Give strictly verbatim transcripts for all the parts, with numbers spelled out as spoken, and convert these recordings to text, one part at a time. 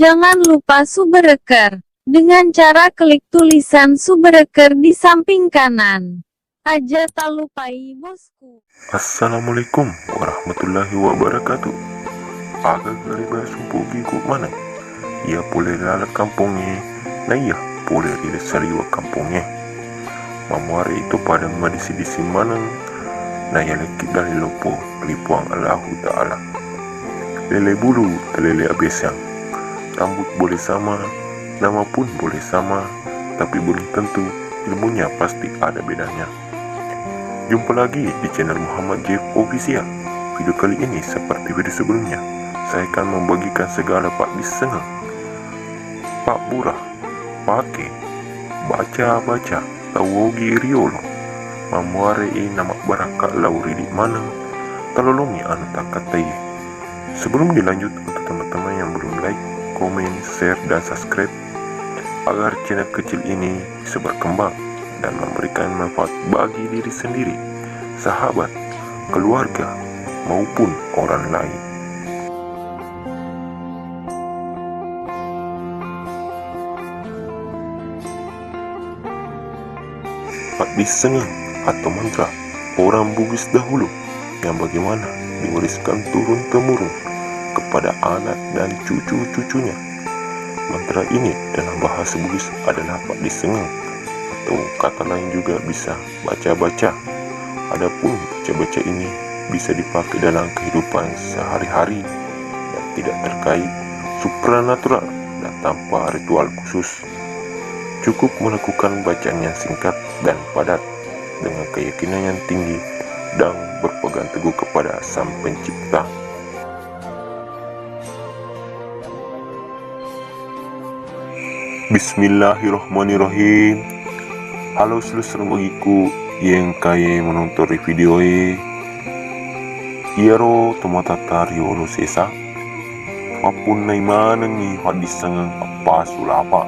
Jangan lupa subscribe dengan cara klik tulisan subscribe di samping kanan. Aja talupai, bosku. Assalamualaikum warahmatullahi wabarakatuh. Aga gare basumpu giku maneng. Iya pole ri laleng kampongnge, na iya pole ri saliweng kampongnge. Mamuare itu pada madisi-disi maneng, na iya lekki dalil loppo ri Puang Allahu Ta'ala. Lele bulu, talele abesang. Rambut boleh sama, nama pun boleh sama, tapi belum tentu ilmunya pasti ada bedanya. Jumpa lagi di channel Muhammad Jeff Official. Video kali ini seperti video sebelumnya, saya akan membagikan segala paddissengeng, pabbura, pake, baca-baca, tau ogi riolo. Mamuare i na mabbarakka lao ridi maneng, talolongi anu takkataiye. Sebelum dilanjut, untuk teman-teman yang belum like, komen, share, dan subscribe, agar channel kecil ini bisa berkembang dan memberikan manfaat bagi diri sendiri, sahabat, keluarga, maupun orang lain. Paddissengeng atau mantra orang Bugis dahulu yang bagaimana diwariskan turun-temurun kepada anak dan cucu-cucunya. Mantra ini dalam bahasa Bugis adalah paddissengeng, atau kata lain juga bisa baca-baca. Adapun baca-baca ini bisa dipakai dalam kehidupan sehari-hari dan tidak terkait supranatural dan tanpa ritual khusus. Cukup melakukan bacaan yang singkat dan padat dengan keyakinan yang tinggi dan berpegang teguh kepada Sang Pencipta. Bismillahirrahmanirrahim. Halo, seluruh bagiku yang kaya menonton di video e. Iyaro tomatoatta riolo sesa, mappunnai manengngi faddissengeng eppa sulapa.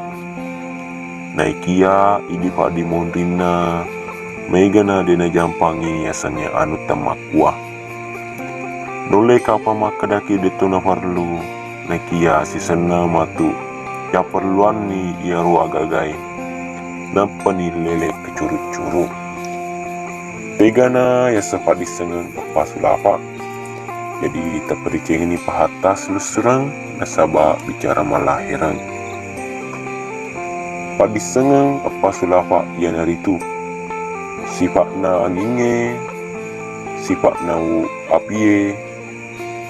Naikia idi faddimonrinna, maegana de najampangi yasengnge anu temmakkua. Nulle kapang makkedaki detto naparellu, nakia sisenna matu yapparelluanni iyaro agagae, nappani lele kecuru-curu. Tegana yaseng faddissengeng eppa sulapa. Jadi, tapadecengenni pahatta silessureng nasaba bicara malahireng. Paddissengeng eppa sulapa iyanaritu sipa'na angingnge, sipa'na u-, apie,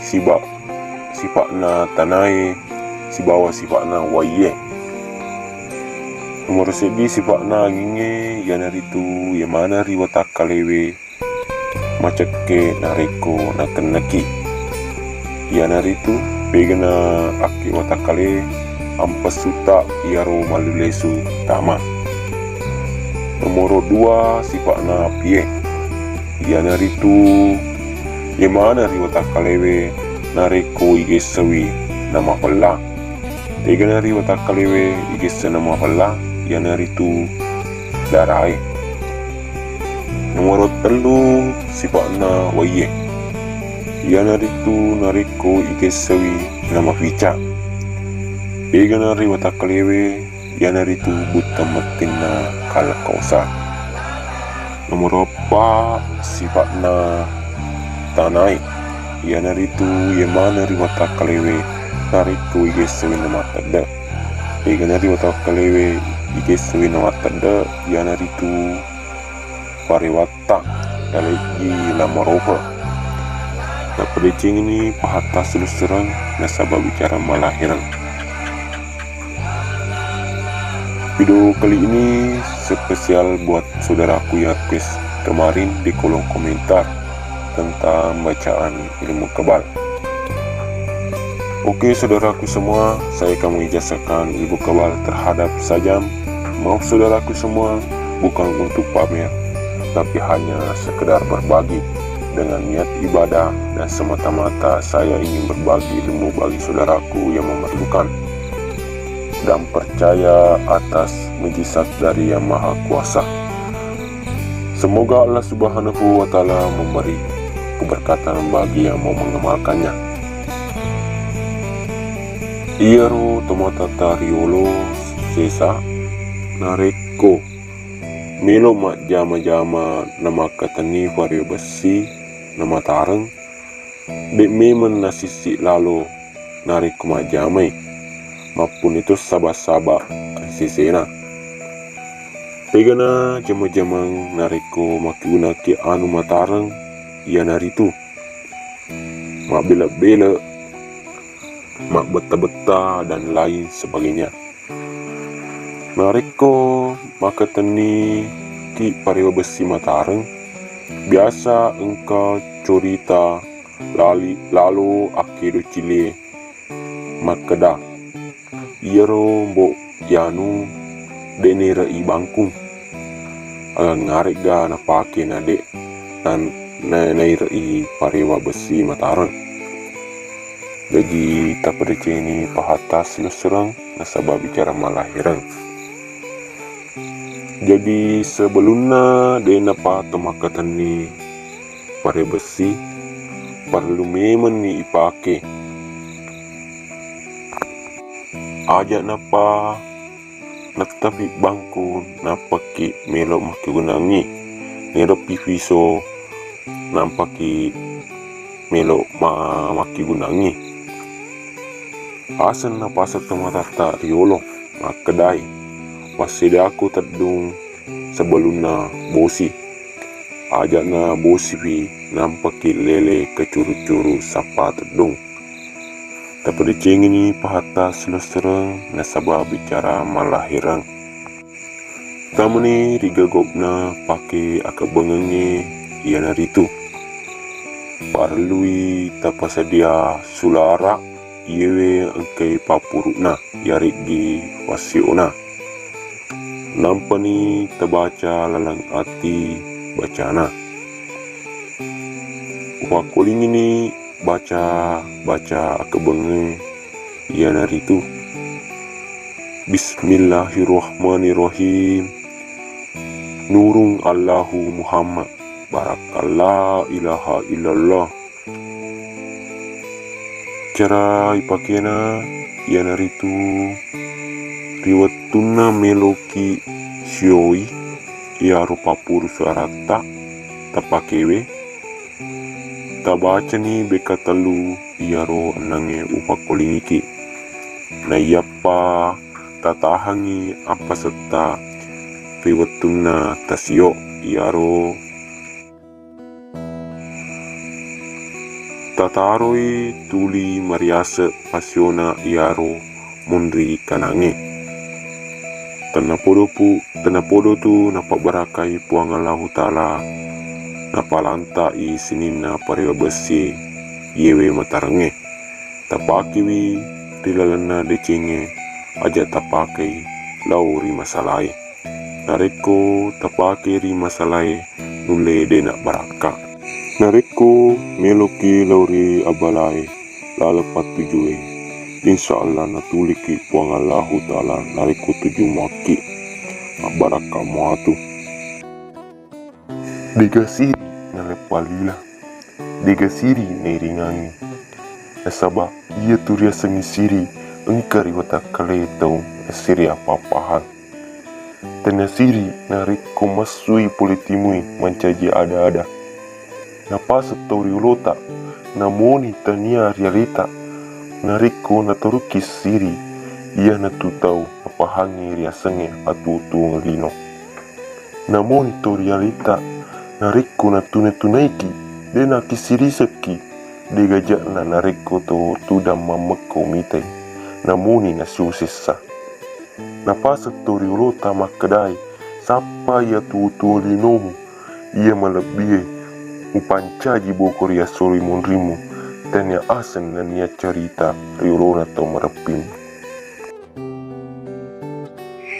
siba-, sipa'na tanae, sibawa sipa'na waiye. Nomoro seddi sipa'na angingnge iyanaritu iye maneng ri watakkalewe macekke narekko nakennaki. Iyanaritu pegana akke watakkale ampessutta iyaro mallulesu tama. Nomoro dua sipa'na apie. Iyanaritu iye maneng ri watakkalewe narekko igessawi namafella. Tegana ri watakkalewe igessa namafella, iyanaritu darae. Nomoro tellu sipa'na waiye. Iyanaritu narekko igessawi namafica. Tegana ri watakkalewe, iyanaritu buttang mettinna kalkausa. Nomoro eppa sipa'na tanae, iyanaritu iye maneng ri watakkalewe narekko igessawi namattedde. Tegana ri watakkalewe igessawi namattedde, iyanaritu parewatta, yalejji lamarope. Napadecengenni pahatta silessureng nasaba bicara malahireng. Video kali ini spesial buat saudaraku yang request kemarin di kolom komentar tentang bacaan ilmu kebal. Oke, saudaraku semua, saya akan mengijazakan ilmu kebal terhadap sajam. Maaf, saudaraku semua, bukan untuk pamer, tapi hanya sekedar berbagi dengan niat ibadah dan semata-mata saya ingin berbagi ilmu bagi saudaraku yang memerlukan dan percaya atas mujizat dari Yang Maha Kuasa. Semoga Allah Subhanahu wa Ta'ala memberi keberkatan bagi yang mau mengamalkannya. Iyaro tomatoatta riolo sesa, narekko melo majjama-jama namakkatenni parewa bessi namatareng, de memeng nasissi lalo narekko majjamai, mappuni to saba-saba sesena. Pegana jama-jamang narekko makkegunakki anu matareng, iyanaritu mabbele-bele, mabbetta-betta, dan lain sebagainya. Narekko makkatenni ki parewa bessi matareng, biasa engka corita lali lalo akkedo cilie makkeda, iyaro mbo yanu de nairei bangkung, agangngaregga napake na de na, na, nairei parewa bessi matareng. Jaji tapadecengi pahatta silessureng nasaba bicara malahireng. Jadi sebelumna de napa to makkatenni parewa bessi, parellu memenni ipake. Aja napa nattepi bangku nappaki melo makkegunangngi, neropi piso nampaki melo ma-, makkegunangngi. Aseng napaseng tomatatta riolo makkedai, wassediaku teddung sebelumna bosi. Aja'na bosipi nampaki lele kecuru-curu sappa teddung. Tapadecengini pahatta silessureng nasaba bicara malahireng. Tamani ri gagobna pake akebbangengnge, iyanaritu parellui tapasedia sulara iyewe engkai pappuru'na yareggi wassiona. Nampani tabaca laleng ati bacana. Upakkolingini baca-baca akebbangengnge, iyanaritu, Bismillahirrahmanirrahim. Nurung Allahu Muhammad. Barakka la ilaha illallah. Cara ipakena iyanaritu ri wettunna meloki sioi iyaro pappuru suaratta tapakewe, tabacani bekka tellu iyaro ennengnge upakkolingiki. Naiyappa tatahangngi appasetta ri wettunna tasio iyaro tataroi tuli mariaseng pasiona iyaro munri kanangnge. Tennapodo pu-, tennapodo tu napabbarakkai Puang Allahu Ta'ala, napalanta'i sininna parewa bessie iyewe matarengnge. Tapakewi ri lalenna decengnge, aja tapakei lao ri masalae. Narekko tapake ri masalae, nulle de'na barakka. Narekko meloki lao ri abalae laleng pattujue, insya Allah natuliki Puang Allahu Ta'ala narekko tuju muakki. Mabbarakka muatu. De'ga siri naleppalila, de'ga siri nairingangngi. Nasaba iyatu riasengnge siri engka ri watakkale tau nassiri apa-apahang. Tennia siri narekko massui pole timui mancaji ada-ada. Napaseng tau riolota, namoni tania ri aleta, narekko natorukki siri, iyanatu tau napahangngi riasengnge atuo-tuongeng lino. Namoni to ri aleta, narekko natuna-tunaiki, de nakisirisekki, de gaja'na narekko to tudang mammekko mitai, namoni nasio sessa. Napaseng to riolota makkedai, sappai atuo-tuo linomu, iya malebbie mupancaji boko riasolo monrimu, tania aseng nennia carita riolona to mareppimu.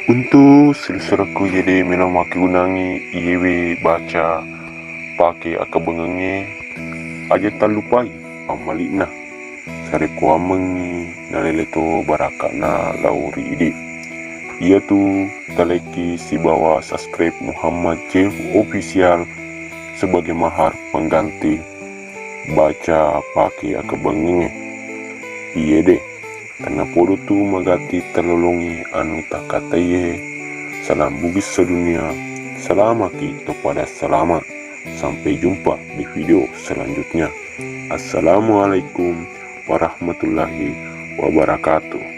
Untu silessurekku, iya de melo makkegunangngi iyewe baca pake akebbangengnge, aja tallupai pammali'na. Sarekkuammengngi nalele to barakka'na lao ri idi. Iyatu talaiki sibawa subscribe Muhammad Jeff Official sebagai mahar pengganti baca pake akebbangengnge. Iye de. Karena podo tu magatti talolongi anu takkataiye, salam Bugis sedunia, salamaki to pada salama. Sampai jumpa di video selanjutnya. Assalamualaikum warahmatullahi wabarakatuh.